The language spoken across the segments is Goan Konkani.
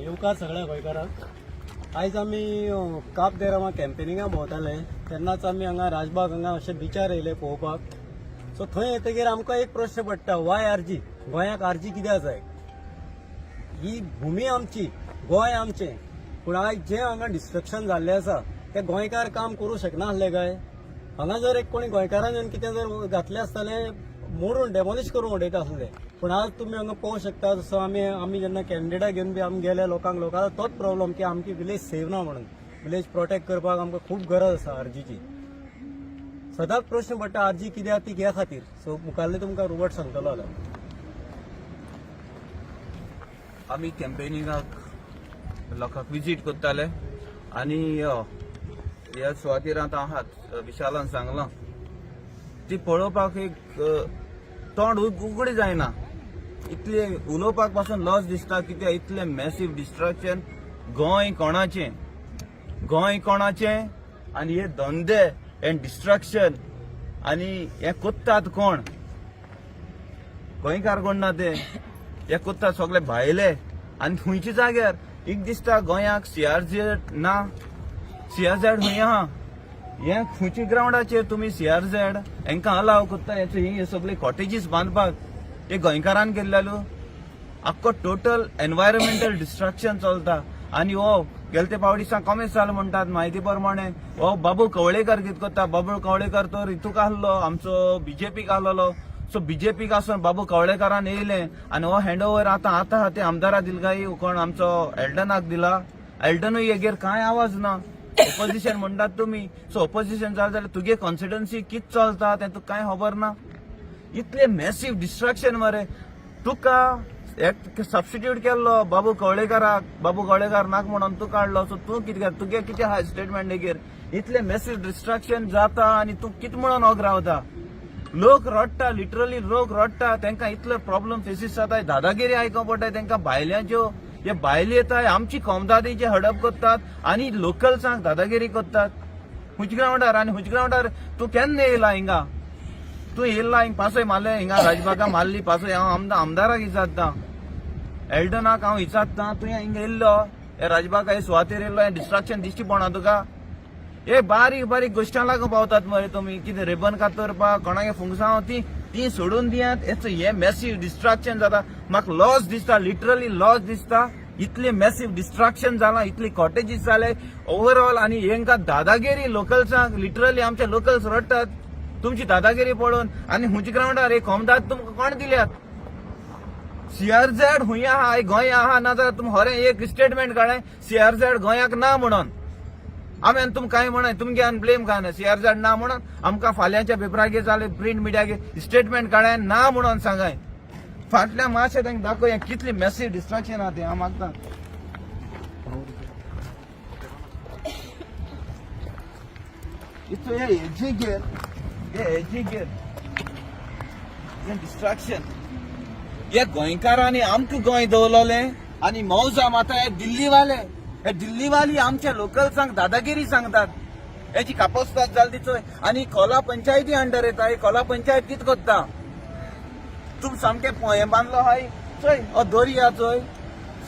येवकार सगळ्या गोंयकारांक. आयज आमी काब दे रामा कॅम्पेनिंगा भोंवताले तेन्नाच आमी हांगा राजबाग हांगा अशे बिचार येयले पळोवपाक. सो थंय येतकीर आमकां एक प्रश्न पडटा, वाय आरजी? गोंयाक आरजी कित्याक जाय? ही भुमी आमची, गोंय आमचें, पूण आयज जें हांगा डिस्ट्रक्शन जाल्लें आसा तें गोंयकार काम करूं शकना आसले काय? हांगा जर एक कोणी गोंयकारान येवन कितें जर घातलें आसतलें, मोडून डेमोलिश करून उडयता आसले. पूण आज तुमी हांगा पळोवंक शकता, जसो आमी आमी जेन्ना कॅन्डिडेटा घेवन बी आमी गेले लोकांक, लोकांक तोच प्रॉब्लम की आमची विलेज सेव ना म्हणून. विलेज प्रोटेक्ट करपाक आमकां खूब गरज आसा आरजीची. सदांच प्रश्न पडटा आरजी कित्याक ती ह्या खातीर. सो मुखारले तुमकां रोबर्ट सांगतलो आतां. आमी कॅम्पेनिंगाक लोकांक विजीट करताले आनी ह्या सुवातेर आतां आहात. विशालान सांगलां ती पळोवपाक एक तोंड उगडे जायना, इतले उलोवपाक पासून लॉस दिसता. कित्याक इतलें मॅसीव डिस्ट्रक्शन. गोंय कोणाचें? गोंय कोणाचें? आनी हे धंदे हे डिस्ट्रक्शन आनी हे कोत्तात कोण? गोंयकार कोण ना ते हे कोत्तात सगळे भायले. आनी खंयच्या जाग्यार एक दिसता गोंयाक सीआरझेड ना. सीआरझेड खंय आहा? हे खंयच्या ग्रावंडाचेर तुमी सीआरझेड हेंकां अलाव करता? ही सगळी कॉटेजीस बांदपाक हे गोंयकारान केल्लेलो आख्खो टोटल एनवायरमेंटल डिस्ट्रक्शन चलता. आनी हो गेले ते फावटी दिसा कॉमेस जालो म्हणटात म्हायती प्रमाणे हो बाबू कवळेकर कितें करता? बाबू कवळेकर तर हितूक आहलो, आमचो बीजेपीक आहलोलो. सो बीजेपीक आसून बाबू कवळेकारान येयले आनी हो हँड ओवर आतां आतां ते आमदारा दिल काय कोण आमचो एल्डनाक दिला. एल्डनूय हेगेर कांय आवाज ना. ओपोजिशन म्हणटात तुमी, सो ओपोजिशन जालें जाल्यार तुगे कॉन्स्टिट्युन्सी कितें चलता तें तुका कांय खबर ना. इतले मॅसीव डिस्ट्रक्शन मरे. तुका एक सबस्टिट्यूट केल्लो बाबू कवळेकाराक, बाबू कवळेकार नाक म्हणून तूं काडलो. सो तूं कितें, तुगे कितें आहा स्टेटमेंट हेगेर? इतले मॅसीव डिस्ट्रक्शन जाता आनी तूं कितें म्हणून ओग रावता? लोक रडटा, लिटरली लोक रडटा. तांकां इतले प्रॉब्लम फेसीस जाता, दादागिरी आयकोंक पडटा तांकां भायल्यांच्यो. हे भायले येताय आमची कोमदादीचे हडप करतात आनी लोकल्सांक दादागिरी करतात हुंच ग्रावंडार. आनी हुंच ग्रावंडार तूं केन्ना येयला हिंगा? तूं येयला हिंग पासय मारले हिंगा राजबागा मारली पासय. हांव आमदाराक विचारता, एल्डनाक हांव विचारता, तुवें हिंगा येयल्लो हे राजबागा हे सुवातेर येयल्लो, हें डिस्ट्रक्शन दिश्टी पडना तुका? हे बारीक बारीक गोश्टां लागून पावतात मरे तुमी. कितें रिबन कातरपाक कोणागे फुंगसांव ती ती सोडून दियात. हे मॅसीव डिस्ट्रक्शन जाता, म्हाका लॉस दिसता, लिटरली लॉस दिसता. इतले मॅसीव डिस्ट्रक्शन जालां, इतली कॉटेजीस जाले ओवरऑल. आनी हेंकां दादागिरी लोकल्सांक, लिटरली आमचे लोकल्स रडटात तुमची दादागिरी पळोवन. आनी हुंच ग्रावंडार हे कोमदाद तुमकां कोण दिल्यात? सीआरझेड हुंय आहा गोंय आहा? नाजाल्यार तुमी खरें एक स्टेटमेंट काडे, सीआरझेड गोंयाक ना म्हणून. आमी आनी तुमकां कांय म्हणा, तुमगे आनी ब्लेम काय ना. सीआरझेड ना म्हणून आमकां फाल्यांच्या पेपरागे जाले प्रिंट मिडियागे स्टेटमेंट काडाय, ना म्हणून सांगाय. फाटल्या मातशें तांकां दाखय कितली मॅसीव डिस्ट्रक्शन आहा तें. हांव मागता इतू हे हेजीगेर, हे हेजीगेर हें डिस्ट्रक्शन. हे गोंयकारांनी आमकां गोंय दवरलें आनी मौजा माता हे दिल्लीवाले, हे दिल्लीवाली आमच्या लोकल्सांक दादागिरी सांगतात. हेची कापोस्ताद जाली ती चोय. आनी कोला पंचायती अंडर येता. ही कोला पंचायत कितें करता? तुम सामकें हें बांदलो हाय चोय, हो दर्या चोय,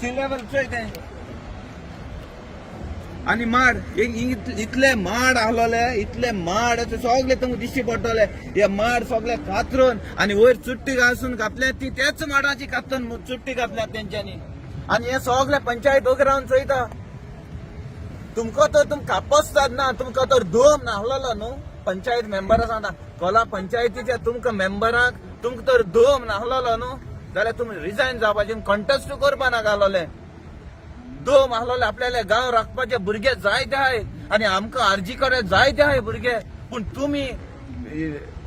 सी लेवल चोय तें. आनी माड इतले माड आहलोले, इतले माड सगळे तुमकां दिश्टी पडटले. हे माड सगळे कातरून आनी वयर चुट्टी घासून घातल्या ती त्याच माडाची कातरून चुट्टी घातल्या तेंच्यांनी. आनी हे सगळे पंचायत ओगे रावन चोयता. तुमकां तर तुम कापसतात ना, तुमकां तर दोम नाहलोलो न्हू. पंचायत मेंबरां सांगता, कोला पंचायतीच्या तुमकां मेंबरांक तुमकां तर दोम नाहलोलो न्हू, जाल्यार तुमी रिजायन जावपाचें, कंटेस्ट करपा नाका आहलोले. दोम आहलोले आपल्याले गांव राखपाचे भुरगे जायते आहाय आनी आमकां आरजी कडेन जायते आहाय भुरगे. पूण तुमी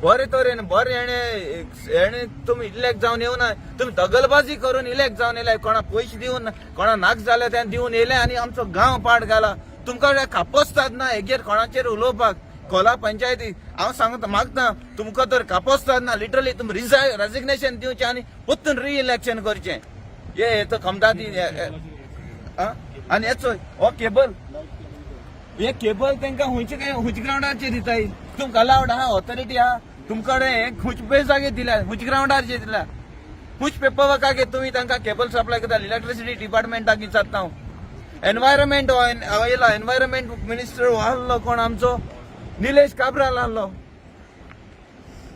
बरे तरेन बरे हेणे तुमी इलेक्ट जावन येवना. तुमी दगलबाजी करून इलेक्ट जावन येयले, कोणा पयशे दिवन, कोणा नाक जाले ते दिवन येयले आनी आमचो गांव पाड घाला. तुमकां कापसतात ना हेगेर कोणाचेर उलोवपाक. कोला पंचायती हांव सांगता मागता, तुमकां तर कापसतात ना, लिटरली तुमी रेजिग्नेशन दिवचें आनी परतून रि इलेक्शन करचें. हे तो कमदादी आनी हेचो हो केबल, हे केबल तांकां खंयचे काय खंयच्या ग्रावंडाचेर दिताय? तुमकां अलावड आहा, ऑथॉरिटी आहा तुमकडे? हे खंयचे पे जागे दिल्या, खंयच्या ग्रावंडाचेर दिल्या, खंयच पेपर वर्काक तुमी तांकां केबल सप्लाय करता? इलेक्ट्रिसिटी डिपार्टमेंटाक विचारता हांव. एनवायरमेंट येयला, एनवायरमेंट मिनिस्टर आहलो कोण आमचो, निलेश काब्राल आहलो.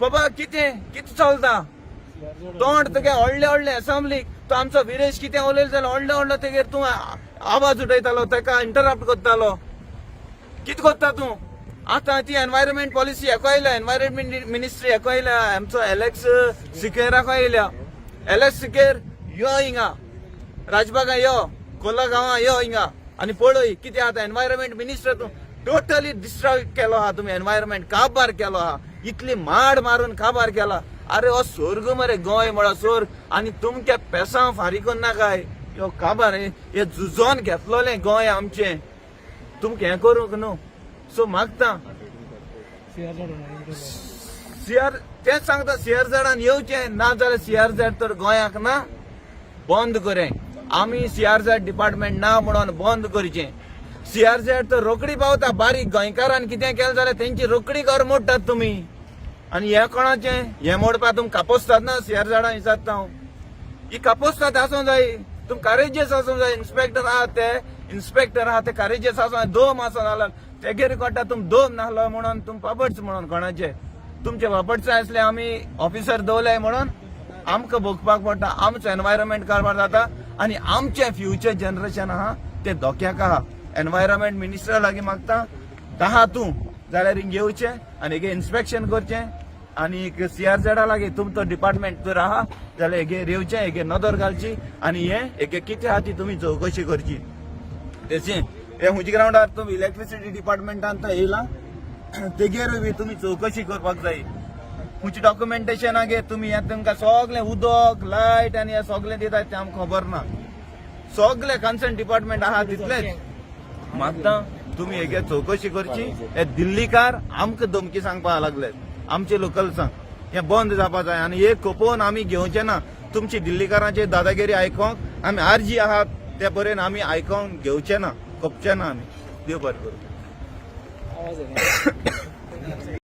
बाबा, कितें कितें चलता? तोंड तुगे व्हडले व्हडले असेंब्लीक. तो आमचो विरेश कितें उलयलो जाल्यार व्हडलो व्हडलो तेगेर तूं आवाज उठयतालो, ताका इंटरप्ट करतालो. कितें करता तूं? आतां ती एनवायरमेंट पॉलिसी हेको येयल्या, एनवायरमेंट मिनिस्ट्री हेको येयल्या, आमचो एलेक्स सिकेराको येयल्या. एलेक्स सिकेर, यो हिंगा राजबागा, यो कोला गांवा, यो हिंगा आनी पळय कितें आतां. एनवायरमेंट मिनिस्टर तूं टोटली डिस्ट्रॉय केलो आहा तुमी. एनवायरमेंट काबार केलो आहा, इतली माड मारून काबार केला. अरे, हो स्वर्ग मरे गोंय म्हळ्यार स्वर्ग, आनी तुमच्या पेसांव फारीक करनाकाय. यो काबार हे झुजोन घेतलोलें गोंय आमचें, तुमकां हें करूंक न्हू. सो मागता सीआर, तेंच सांगता, सीआर झेडान येवचें, ना जाल्यार सीआर झेड तर गोंयाक ना, बंद करें आमी. सीआर झेड डिपार्टमेंट ना म्हणून बंद करचें. सीआर झेड तर रोखडी पावता. बारीक गोंयकारान कितें केलें जाल्यार तेंची रोखडी घर मोडटात तुमी, आनी हें कोणाचें हें मोडपा तुमकां कापोस्तात ना? सीआर झेडान विचारता हांव, ही कापोस्तात आसूं जाय, तुम कारेजियस आसूं जाय. इन्स्पेक्टर आहा ते, इन्स्पेक्टर आहा ते कारेजियस आसूं जाय. दोम आसूं जाल्यार तेगेर कळटा, तुम दोम नासलो म्हणून तुम पापडच म्हणून कोणाचे तुमचे पापडचे आसले. आमी ऑफिसर दवरले म्हणून आमकां भोगपाक पडटा. आमचो एनवायरमेंट कारभार जाता आनी आमचें फ्युचर जनरेशन आहा ते धोक्याक आहा. एनवायरमेंट मिनिस्टरा लागीं मागता, आहा तूं जाल्यार हिंग येवचें आनी हेगे इन्स्पेक्शन करचें, आनी एक सीआर झेडा लागीं तुमचो डिपार्टमेंट जर आहा जाल्यार हेगेर येवचें, हेगे नदर घालची आनी हे हेगे कितें आहा ती तुमी चवकशी करची. तेची हे हुंयच्या ग्रावंडार तुमी इलेक्ट्रिसिटी डिपार्टमेंटान तो येयला, तेगेरूय बी तुमी चवकशी करपाक जाय. खंयची डॉक्युमेंटेशन गे तुमी हें तुमकां सगळें उदक, लायट आनी हें सगळें दितात तें आमकां खबर ना. सगळे कन्सर्न डिपार्टमेंट आहा तितलेच मागता, तुमी हेगे चवकशी करची. हे दिल्लीकार आमकां धमकी सांगपाक लागले आमचे लोकल्सांक. हें बंद जावपा जाय आनी हे खपोवन आमी घेवचे ना. तुमची दिल्लीकारांची दादागिरी आयकोंक आमी आरजी आहात ते पर्यंत आमी आयकोंक घेवचे ना, खपचे ना आमी. देव बरें करूं. आवाज आहे.